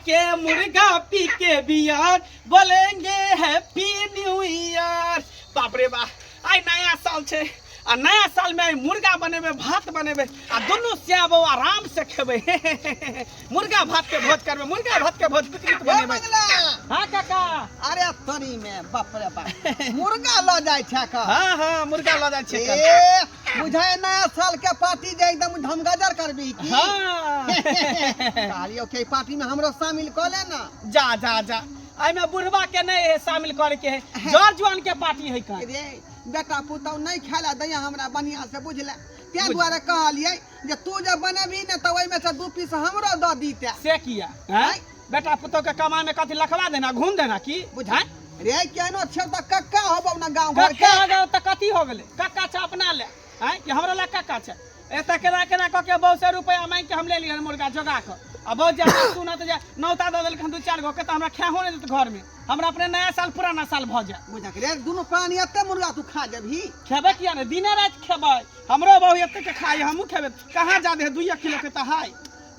के मुर्गा पी के बियर बोलेंगे हैप्पी न्यू ईयर। बाप रे बा, आइ नया साल छै आ नया साल में आइ मुर्गा बनेबै, भात बनेबै आ दुनू सिया बौआ आराम से खेबै। मुर्गा भात के भोज करबै, मुर्गा भात के भोज पिकनिक हे बनेबै। मंगला। हाँ काका। अरे तरी में बाप रे बाप, मुर्गा ल जाय छै का? हाँ हाँ, मुर्गा लऽ जाइ छै। ए बुझाय नया साल के पार्टी जे एकदम धमगजर करबी की? हाँ। कहलियो के पार्टी में हमरो शामिल क ले ना। जा जा जा, एहिमे बुढ़वा के नहीं है शामिल करे के है, जर जुआन के पार्टी है का। रे बेटा पुतहु नहीं खाए दैया हमरा बढ़िया से, बुझले? ताहि दुआरे कहलियै जे तू जब बनेबही ने तऽ ओहिमे से दू पीस हमरो दऽ दीते। से किया हैं? बेटा पुतोह के कमाई में कथी लखवा देना घूम देना की? बुझा रे, केहनो छै तऽ कक्का होबौ ने गाँव घर कक्का के। हो गए तऽ कथी हो गेलै? कक्का छै अपना ले हैं कि हमरा लग कक्का छै? एतऽ केना केना कऽ के बहुत से रुपया मांगि के हम ले लियन मुर्गा जोगा कऽ, आ बहुत जे हमरा सुनत जे नौता दऽ देलखन दू चारि गो के, तऽ हमरा खेहो नहि देत घर में, हमरा अपने नया साल पुराना साल भऽ जाय। बुझक रे, दुनू प्राणी एते मुर्गा तू खा जेबही? खेबै किया नहि, दिने राति खेबै। हमरो बहु एते के खाइ, हमहूँ खेबै। कहाँ जादे है, 2 किलो के तऽ हाय।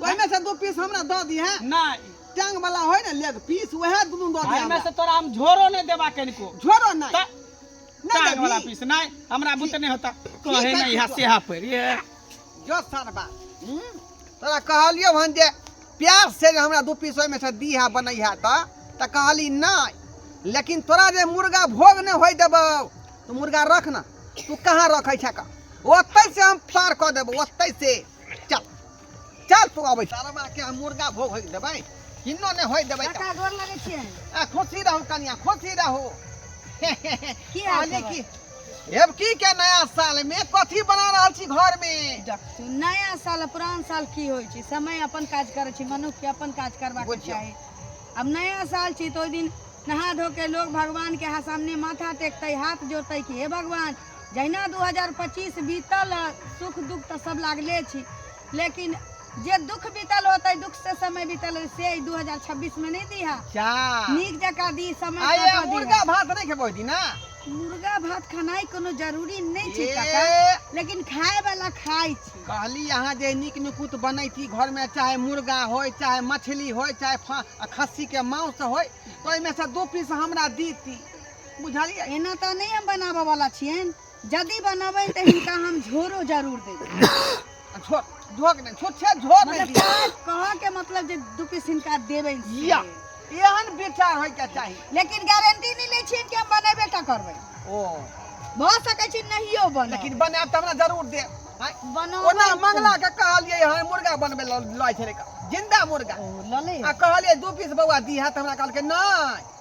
ओहिमे से दू पीस हमरा दऽ दिहे। नहि। टांग वाला होय ने लेग पीस, वएह दुनू दऽ दिहे। एहिमे हमरा से तोरा हम झोरो नहि देबा कनिको। झोरो नहि? तऽ नहि टांग वाला देबही? पीस नहि हमरा बुते नहि होता। कहे है, नहीं ठीक है है। सेहा पर ये जो सरबा, तोरा कहलियौ हन जे प्यार से जे हमरा दू पीस ओहिमे से दीहा बनैहा तऽ कहली नहि, लेकिन तोरा जे मुर्गा भोग नहि होइ देबौ। तू मुर्गा रख ना, तू कहाँ रखै छै का, ओतै से हम पार कऽ देबौ, ओतै से। चल चल, तू अबै सरबा के हम मुर्गा भोग होइ देबै, किन्नो नहि होइ देबै। काका, गोर लगै छियै। आ, खुशी रहू कनिया, खुशी रहू। की हाल कहलियै खबर? की एब की के नया साल में कथी बना रहल छी घर में? देखियौ, नया साल आ पुरान साल की होइ छै? समय अपन काज करै छै, मनुष्यके अपन काज करबाक बुझियौ। चाही। आब नया साल छै तऽ ओहि दिन नहा धो के लोग भगवान के सामने माथा टेकतै, हाथ जोड़तै कि हे भगवान, जहिना 2025 बीतल, सुख दुख तऽ सब लागले छी, लेकिन जे दुख बीतल होतै, दुख से समय बीतल होतै, से 2026 में नहीं दिहा। जा। नीक जकाँ दी समय। आये कऽ कऽ दिहा। मुर्गा भात नहीं खेबो दिन ना? मुर्गा भात खेनाइ कोनो जरूरी नहि छै ए। काका, लेकिन खाय वाला खाय छै। कहली अहाँ जे नीक निकुत बनैती घर में, चाहे मुर्गा होय, चाहे मछली होय, चाहे खस्सी के मांस होय, तो ओहिमे से दू पीस हमरा दीती, बुझलियै? एना तऽ नहि हम बनाबऽ वाला छियनि। यदि बनबै तऽ हिनका हम झोरो जरूर देबै। झोर झोक नहि, छुच्छे झोर नहि। मतलब दिअ। कहऽ के मतलब जे दू पीस हिनका देबै से। या, एहन विचार होय के चाही। लेकिन गारंटी नहि लै छियनि कि हम बनेबे टा करबै। ओ भऽ सकै छै नहियो बनब। लेकिन बनायब तऽ हमरा जरूर देब। आँय? बनबै। ओना मंगला के कहलियै हँ, मुर्गा बनबै लऽ लऽ छलै जिंदा मुर्गा। ओ लऽ ले। आ कहलियै दू पीस बौआ दीहा, तऽ हमरा कहलकै नहि,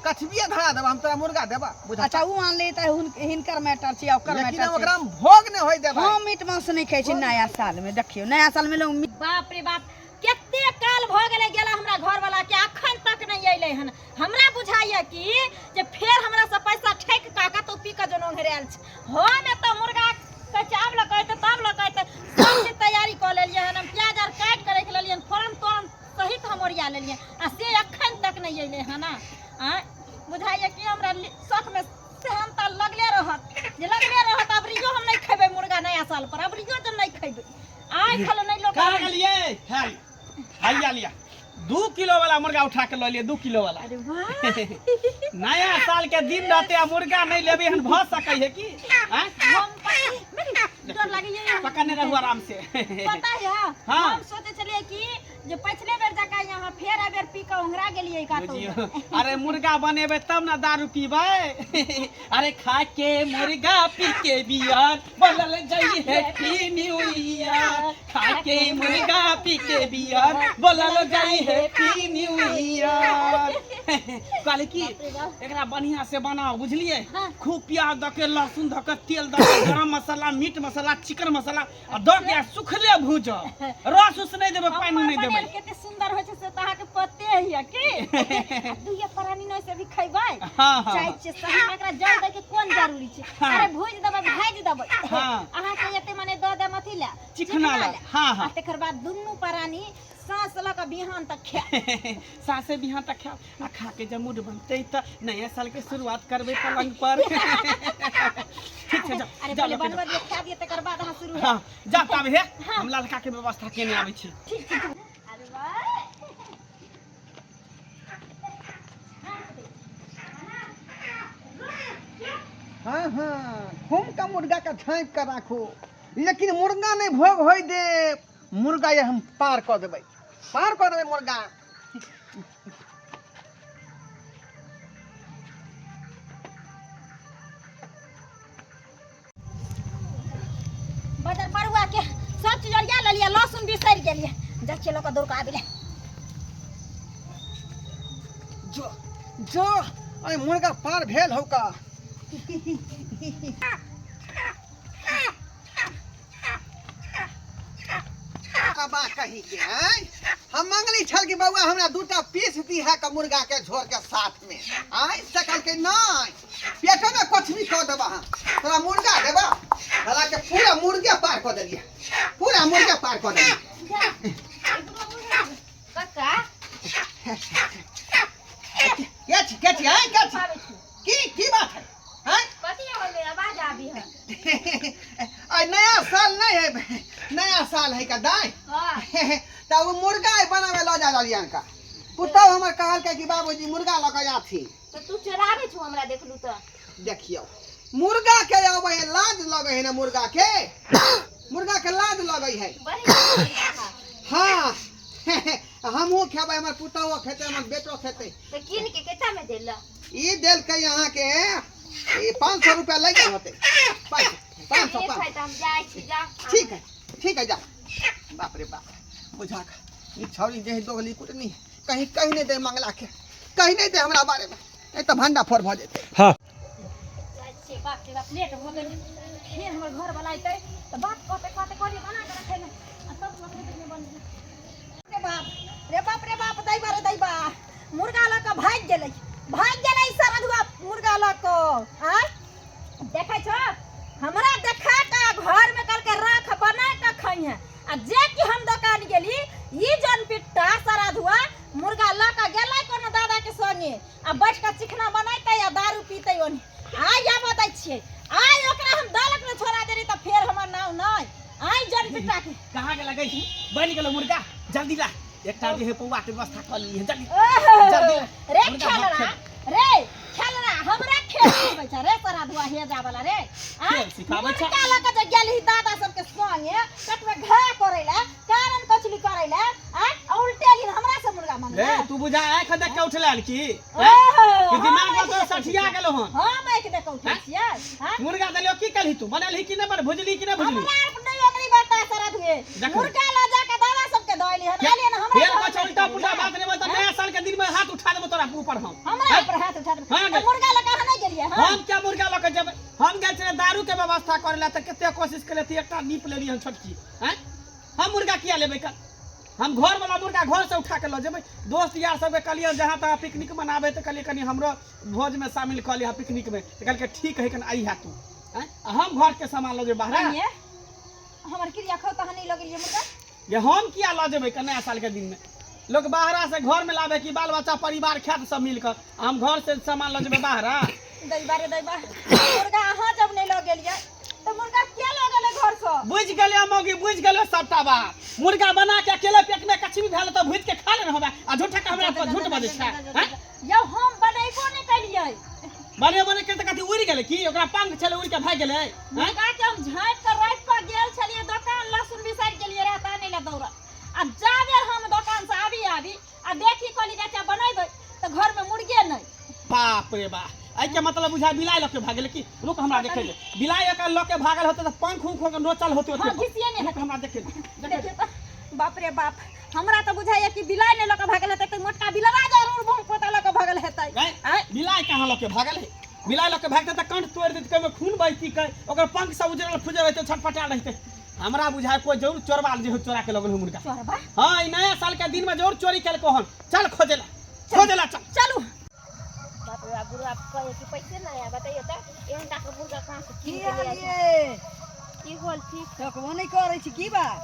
कछबिए धरा देबा, हम तोरा मुर्गा देबा, बुझा। अच्छा, उ आनले तऽ हिनकर मैटर छै आ ओकर लेकिन मैटर हम छै। ओकरा हम भोग नहि होय देबै। हम मीट मांस नहि खाइ छी नया साल में। देखियौ, नया साल में लोग बाप रे बाप, कते काल भऽ गेलै गेला हमरा घरवाला के, अखन तक नहि अयलै हन। हमरा बुझाइया कि जे फेर हमरा से पैसा ठकि कऽ कतौ पी कऽ जनो घेरायल छै। हम एतऽ मुर्गा कहै छै आब लऽ कऽ अयतै तब लऽ कऽ अयतै, सब चीज तैयारी कऽ लेलियै हन। हम प्याज आर काटि कऽ राखि लेलियै हन, फोरन तोरन सहित हम ओरिया लेलियै, आ से अखन तक नहि अयलै हन। आँय, बुझाइया कि हमरा शौकमे सेहनता लगले रहत जे लगले रहत। अबरियो हम नहि खेबै मुर्गा नया साल पर, अबरियो जे नहि खेबै। आइ खलो नहि लोक। कहाँ गेलियै? है हैया लिया, 2 किलो वाला मुर्गा उठा के लऽ लिअ, 2 किलो वाला। अरे वाह! नया साल के दिन रहते आ मुर्गा नहीं लेबे, एहन भऽ सकै है की? आँय? हम डर लागैया। पकड़ने रहू आराम से। पता है? हाँ। हम सोचे छलियै कि जे पिछले बेर जकाँ यहाँ फेर एहि बेर पी कऽ ओंघरा गेलियै कतौ। बुझियौ, अरे मुर्गा बनेबै तब ने दारू पीबै। अरे खा के मुर्गा पी के बियर बोलल जई हैप्पी न्यू ईयर। खा के मुर्गा पी के बियर बोलल जई हैप्पी न्यू ईयर। कहली की एकरा बढ़िया से बनाओ, बुझलियै? हाँ। खूब प्याज दऽ के, लहसुन दऽ के, तेल दऽ के, गरम मसाला, मीट मसाला, चिकन मसाला आ दऽ के आ सुखले भूजब, रस उस नहि देबै, पानि हमर नहि देबै। बनायल कते सुंदर होइ छै से तऽ अहाँके पते है की। आ दुइये प्राणी नहि से भी खैबै। हाँ, हाँ। चाहै छियै सही में, एकरा जल दै के कोन जरूरी छै? अरे भूजि देबै, भाजि देबै। अहाँके एते मने दऽ देब अथी लए। चिकना लए, हाँ, हाँ। आ तकर बाद दुनू प्राणी साँस लऽ कऽ बिहान तक खायब। साँसे बिहान तक खायब, आ खा के जब मूड बनतै तऽ नया साल के शुरुआत करबै पलंग पर। ठीक छै, जाओ। अरे जाओ। पहिले लऽ के बनबऽ दियौ, खा दियौ, तकर बाद अहाँ शुरू। जाओ। हाँ, जा तब हे, हम लड़का के व्यवस्था केने आबै छी। ठीक ठीक। अरे वाह! हाँ हाँ, घूम का मुर्गा का झाँपि कऽ राखू, लेकिन मुर्गा नहीं भोग होय दे। मुर्गा ये हम पार कऽ देबै, पार कऽ देबै मुर्गा। बजर परुआ के सब चीज ओरिया लेलियै, लहसुन बिसरि गेलियै। जाइ छियै लऽ कऽ दौड़ कऽ आबि ले। जो जो, अरे मुर्गा पार भेल हौ का? बा कही के आँय, हम मंगली छल कि बौआ हमरा दूटा पीस दीहा के मुर्गा के झोर के साथ में, आँय सकल के नहीं पेटो में कुछ भी कऽ देबा, हम तोरा मुर्गा देबा। साला के पूरा मुर्गे पार कऽ देलियै, पूरा मुर्गे पार कऽ देलियै। कक्का, के छी, के छी, आँय के छी? आबै छी। की की बात है, आँय? कथी होले आवाज आबी है? आइ नया साल नहीं है, नया साल है का दाई? हाँ। तऽ ओ मुर्गा आइ बनावे लऽ जा रहलियन का। पुतहु हमर कहलकै कि बाबूजी मुर्गा लऽ कऽ आथी। तऽ तू चोराबै छौ हमरा देखलू तऽ? देखियौ, मुर्गा के अबै है लाज लगै है ने, मुर्गा के, मुर्गा के लाज लगै है। बढ़िया। हाँ, हमहूँ खेबै, हमर पुतहुओ खेतै, हमर बेटो खेतै। तऽ कीन के केता में देल? ई देलकै अहाँके ई 500 रुपया लागि गेल होतै। 500। ठीक 500। है, तऽ हम जाइ छी, जा। ठीक है, ठीक है, जा। बाप रे बाप, बुझा ई छौड़ी जे है दोगली कुटनी, कहीं कहीं नहीं दे मंगला के, कहीं नहीं दे हमरा बारे में, नहीं तऽ भंडा फोड़ भऽ जेतै। हाँ। जाइ छियै। बाप रे बाप, लेट भऽ गेलै। फेर हमर घर वाला अयतै तऽ बात कहतै, कहतै कहलियै बना कऽ रखै ने आ तब अखन तक नहि बनलै। रे बाप रे बाप रे बाप, दैबा रे दैबा, मुर्गा लऽ कऽ भागि गेलै, भागि गेलै सरधुआ मुर्गा लऽ कऽ। आँय देखै छौ, हमरा देखा कऽ घरमे कहलकै रख, बना कऽ खइहे, आ जे कि हम दोकान गेली, ई जन पिट्टा सरधुआ मुर्गा लऽ कऽ गेलै कोनो दादा के संगे आ बैठ कऽ चिकना बनेतै आ दारू पीतै ओनी। आइ आबऽ दै छियै, आइ ओकरा हम दलक ने छोड़ा देली तऽ फेर हमर नाम नहि। आइ जन पिट्टा के कहाँ गेल गई? बनि गेलो मुर्गा, जल्दी ला। एकटा जे है पौआ के व्यवस्था कऽ लियै, जल्दी ओहो, जल्दी ला। रे मुर्गा खेलरा भात। रे खेलरा, हमरा खेल सिखबै छ रे सरधुआ हेजा वाला रे? आँय? खेल सिखाबै छ? मुर्गा लऽ कऽ जे गेलही दादा सबके संगे पेटमे घा करै लए, कारण कचली करै लए, आँय, आ उल्टे दिन हमरा से मुर्गा रे मंगले। तू बुझा आँख देख के उठलैल की? ओहो, कि दिमाग हम में आँखि तो देख कऽ सठिया उठै गेलो हन? हम आँखि देख कऽ उठै हैं? छियै, आँय? मुर्गा देलियो की कलही तू? बनेलही कि नहि बने, भुजली कि नहि भुजली? हमरा आर नहि ओकरी बता सरधुए। देखो। मुर्गा लऽ जाके दादा सबके दऽ एली हन, एली हन हमरा फेर घर बच्चा में। उल्टा पुल्टा बात नहीं बोलता। नया साल के दिन में हाथ उठा देबो तोरा ऊपर हम। हमरा हैं? ऊपर हाथ उठा देबै? हाँ, तऽ मुर्गा लऽ कऽ अहाँ नहि गेलियै हन? हम क्या मुर्गा लऽ के जेबै? हम गेल छलियै दारू के व्यवस्था करे ला तऽ कते कोशिश केलियै, एकटा नीप लेलियै हम छोटकी। हैं, हम मुर्गा किया लेबै कल? हम घर वाला मुर्गा घर से उठा के लऽ जेबै। दोस्त यार सबके कहलियै जहाँ तहाँ पिकनिक मनाबै, तऽ कहलियै कनि हमरो भोज में शामिल कऽ लिअ पिकनिक में, तऽ कहलकै ठीक है, कनि अइहा तू। हैं, आ हम घर के सामान लऽ जेबै बाहर? अइहे। हमर क्रिया खाउ तऽ अहाँ नहि लऽ गेलियै मुर्गा? जे हम किया लऽ जेबै कऽ? नया साल के दिन में लोग बाहरा से घर में लाबे कि बाल बच्चा परिवार खायत सब मिल कऽ, आ हम घर से सामान लऽ जेबै बाहरा? दैबा रे दैबा, मुर्गा अहाँ जब नहि लऽ गेलियै तऽ मुर्गा के लऽ गेलै घरसँ? बुझि गेलियै मौगी, बुझि गेलियै सबटा बात। मुर्गा बना के अकेले पेट में कछमी भेल तऽ भुजि के खा लेने होबे, आ झूठा के हमरा पर झूठ बजै छै, हैं? यौ, हम बनेबो नहि केलियै। बने बने के तऽ कथी उड़ि गेलै की? ओकरा पंख छलै, उड़ि के भागि गेलै, हैं? मुर्गा के हम झाँपि कऽ राखि कऽ गेल छलियै दोकान, लहसुन बिसरि गेलियै रहै तऽ आनै लए दौड़ल, आ जाबे हम दोकान से आबी आबी आ देखी, कहली चाचा बनेबै, तऽ घरमे मुर्गे नहि। बाप रे बा, एहिके मतलब बुझा बिलाइ लऽ के भागल की? रुक, हमरा देखै दे। बिलाइ अगर लऽ के भागल होतै तऽ पंख उंख ओकर नोचल होतै हाँ, ओते। घिसिए नहि। रुक, हमरा देखै दे, देखै दे। देखियौ तऽ, बाप रे बाप, हमरा तऽ बुझाइया कि बिलाइ नहि लऽ कऽ भागल हेतै तऽ मोटका बिलरा जरूर भौंक लऽ कऽ भागल हेतै। गै, आँय? बिलाइ कहाँ लऽ के भागल है? बिलाइ लऽ के भागतै तऽ कंठ तोड़ि देतै, ओहिमे खून बहती, कै ओकर पंख सब उजरल फुजल रहतै, छटपटायल रहतै। हमरा बुझाय कोइ जरूर चोरबा जे हो चोरा के लगल हो मुर्गा। चोरबा? हाँ, ई नया साल के दिन में जरूर चोरी केलको हन। चल खोजे ला, खोजे ला चल। चलू। बाप रे बाप, गुरु आप कहे कि पैसे नहीं है, बताइए तो एहन टाका मुर्गा कहाँ से की कीन के ले हाल आए? ये? की होल ठीक? टकबो नहि करै छी, की बात?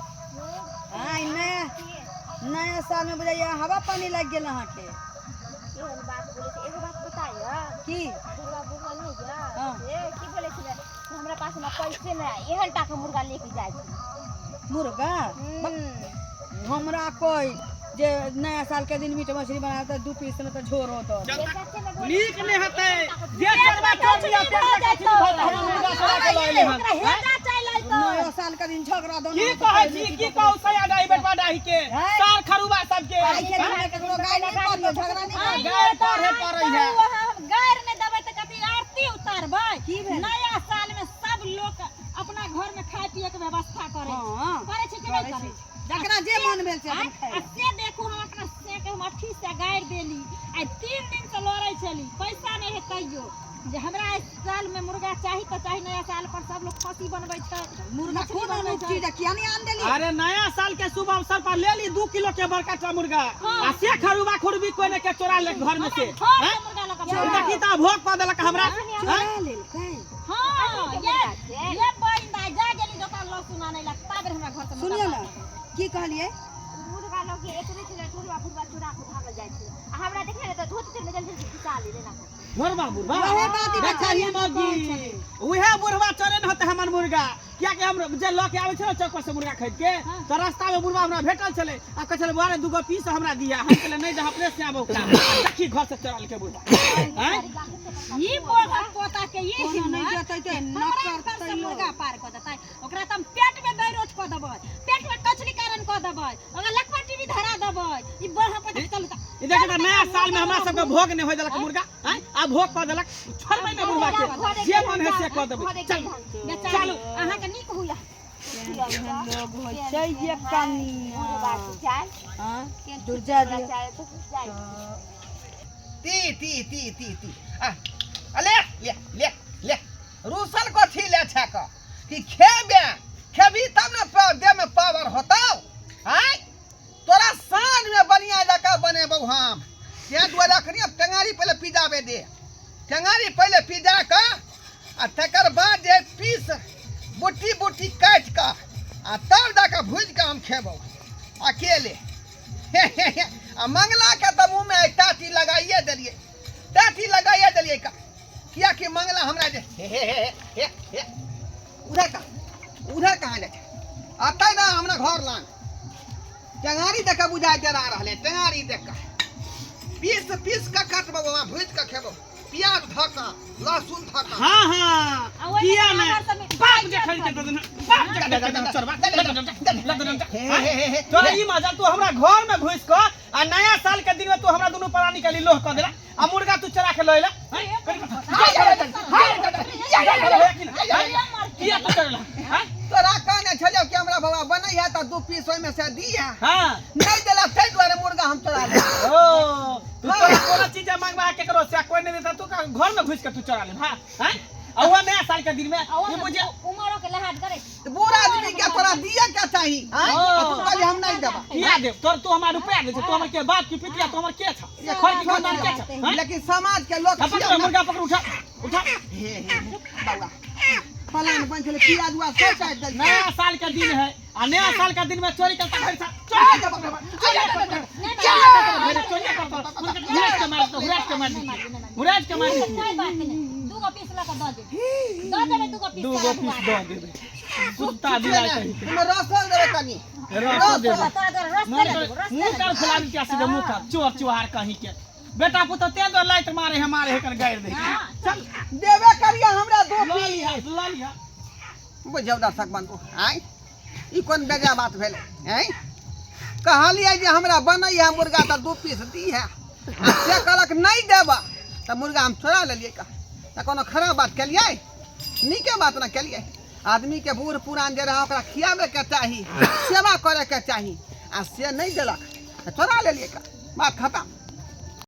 हाँ, ई नया नया साल में बुझाइया हवा पानी लागि गेल अहाँके। एहन बात बोले छै, एगो बात बताइए। की? बुढ़वा बुढ़वा नहीं जा हाँ। से की बोले छलै कि हमरा पास में पैसे नहीं है, एहन टाका मुर्गा लेके जाइ छै। मुर्गा? हम्म। हमरा कोई जे नया साल के दिन मीट मछली बनाए तऽ दू पीस में तऽ झोर होतो। नीक नहि हेतै जे चोरबा चोर लिया, पेट में कथी भऽ हमरा मुर्गा चोरा के लऽ एलै हन। ओकरा हेजा चलि अयतौ। नया साल के दिन झगड़ा दोनो की कहै छी, की कहू सया डाही बेटवा डाही के सार खरुबा सबके। आइ के दिन में ककरो गाय नहि पड़ियो, झगड़ा नहि करियो। गारि पढ़े पड़ै है। हम गारि नहि देबै तऽ कथी आरती उतारबै? की भेलै? नया साल में सब लोक अपना घर में खाय पिए के व्यवस्था करै छै। हँ। करै छै कि नहि करै छै? जकरा जे मन भेल से अपन आ खाय। से देखू, हम अपना से के हम अथी से गारि देली। आइ 3 दिन से लड़ै छली, पैसा नहि है तैयो जे हमरा इस साल में मुर्गा चाही तऽ चाही। नया साल पर सब लोग खस्सी बनबै छै, मुर्गा मछली कोन बनबै अनूप छै। चीज है, किया नहि आन देली? अरे, नया साल के शुभ अवसर पर ले ली 2 किलो के बड़का टा मुर्गा आ से खरुबा खुरबी कोई ने के चोरा ले घर में से। घर हैं? से मुर्गा लऽ कऽ देखी तऽ भोग कऽ देलक हमरा, हैं? चोरा लेलकै। हाँ, ये बहिन दाइ जा गेली दोकान लहसुन आनै ला, ताबे हमरा घर से मुर्गा सुनियो ने, पार। की कहलियै? मुर्गा लऽ के एतने छलै, टुरबा फुरबा चोरा के भागल जाइ छै आ हमरा देखले ने तऽ धोती में जल्दी जल्दी घुसा लेले ना। बुढ़बा बुढ़बा वहे बात ही देखा ही मौगी, उहे बुढ़बा चोरे न होते हमर मुर्गा, कियाकि हम जे लऽ के आबै छलै चौक पर से मुर्गा खरीद के, तऽ रास्ता में बुढ़बा हमरा भेटल छलै आ कहै छलै, बुआ, दूगो पीस हमरा दिया। हम कहले, नहि दे, अपने से आबो। देखी, घर से चोरा के बुढ़बा, हैं? ई बोझा पोता के ई कोनो नहि हिम्मत जेतै तऽ न हमरा घर करतै से लोक। मुर्गा पार कऽ देतै। ओकरा तऽ हम पेट में दैरोठ कऽ देबै, पेट में कचली कारण कऽ देबै, ओकरा लकवा टीवी धरा देबै। ई बड़ पोता के चलू तऽ। ई देखी तऽ नया साल में हमरा सबके भोग नहि होइ देलक मुर्गा, हैं? आ भोग कऽ देलक। छोड़बै ने बुढ़बा के, जे मन है से कऽ देबै। चल। बेचारी। चलू। अहाँके नीक हुआ। केहन लोग होइ छै ये कनिया। चाय। हाँ, दुर्जा दियो। चाय तऽ चाय। ती ती ती ती ती आ आ ले ले ले ले, रूसल कथी ले छै क कि खेबे? खेबी तब ने देह में पावर होतौ। आय तोरा साँझ में बढ़िया जकाँ बनेबौ हम। तें दुआरे अखनी अब टेंगारी पहिले पिजाबे दे। टेंगारी पहिले पिजा कऽ आ तकर बाद जे पीस बुट्टी बुट्टी काटि कऽ आ तब जा कऽ भूजि कऽ हम खेबौ अकेले। आ मंगला के तऽ मुँहमे आइ टाटी लगाइए देलियै, टाटी लगाइए देलियै का, कियाकि मंगला हमरा जे हे हे हे हे हे। उधर का उधर कहाँ जाइ छै? अतै ना हमरा घर लान। टेंगारी देख कऽ बुझाइ डरा रहलै। टेंगारी देख कऽ पीस पीस कऽ कटबौ, भूजि कऽ खेबौ, प्याज धऽ कऽ, लहसुन धऽ कऽ। हाँ हाँ। आ ओहिमे किया तऽ नहि हमर सब बाप जे खरीद के दे देने, बाप जे खरीद के दे देने, चोरबा, लग दे, लग दे। हे हे हे हे। तोरा ई मजा, तू हमरा घर में घुस कऽ आ नया साल के दिन में तू हमरा दुनू प्राणी के लिए लोह कऽ देला आ मुर्गा तू चोरा के लऽ एला, हैं? किया तू चोरेला, हैं? तोरा कहने छलियौ कि हमरा बाबा बनै है तऽ दू पीस ओहिमे से दिहे। हाँ। नहि देला, ताहि दुआरे मुर्गा हम चोरा लेब। ओ तू तोरा कोनो चीज मांगबा केकरो से कोई नहीं देता, तू का घर में घुस के तू चोरा ले, हाँ हैं? आ वह नया साल के दिन में ये मुझे उमरो के लिहाज करे। तऽ बूढ़ आदमी के तोरा दिए के चाही, आँय? आ तू कहली हम नहि देबा। किया देब तोर? तू हमरा रुपया दे छै, तू हमर के बाप की पितिया, तू हमर के छ, घर की खानदान के छ, हैं? लेकिन समाज के लोग पकड़। छियौ ने। मुर्गा पकड़, उठा उठा। हे हे हे, बौआ पलान बन छलै, प्याज उआज सब काटि देलकै। नया साल का दिन है आ नया साल का दिन में चोरी करता घर से, चोरी करता, चोरी करता, चोरी करता, हुराज के मार दो, हुराज के मार दी, हुराज के मार दी। कोई बात नहीं, दूगो पीस लऽ कऽ दऽ देबै, दऽ देबै दूगो पीस। दू गो पीस दऽ देबै, कुत्ता बिलाइ कहीं के। ओहिमे रसो देबै कनि। रसो देबै। तोरा तोरा रस मुंह देबै, कर रस। मुंह कर फुला दी सीधे मुंह कर। चोर चुहार कहीं के बेटा पुतो ते दो लाइट मारे है, मारे है कर गाइर दे। चल। देबे करिए हमरा दो लऽ पीस। लिहा, लऽ लिहा। बुझौ दर्शक बंधु, आँय, ई कोन बेजा बात भेलै? आँय, कहलियै जे हमरा बनै है मुर्गा तऽ दू पीस दी है, आ से कहलक नहि देबऽ, तऽ मुर्गा हम चोरा लेलियै का? तऽ कोनो खराब बात केलियै? नीके बात ने केलियै। आदमीके बूढ़ पुरान जे रहै ओकरा खियाबैके चाही, सेवा करैके चाही, आ से नहि देलक तऽ चोरा लेलियै का? बात खतम।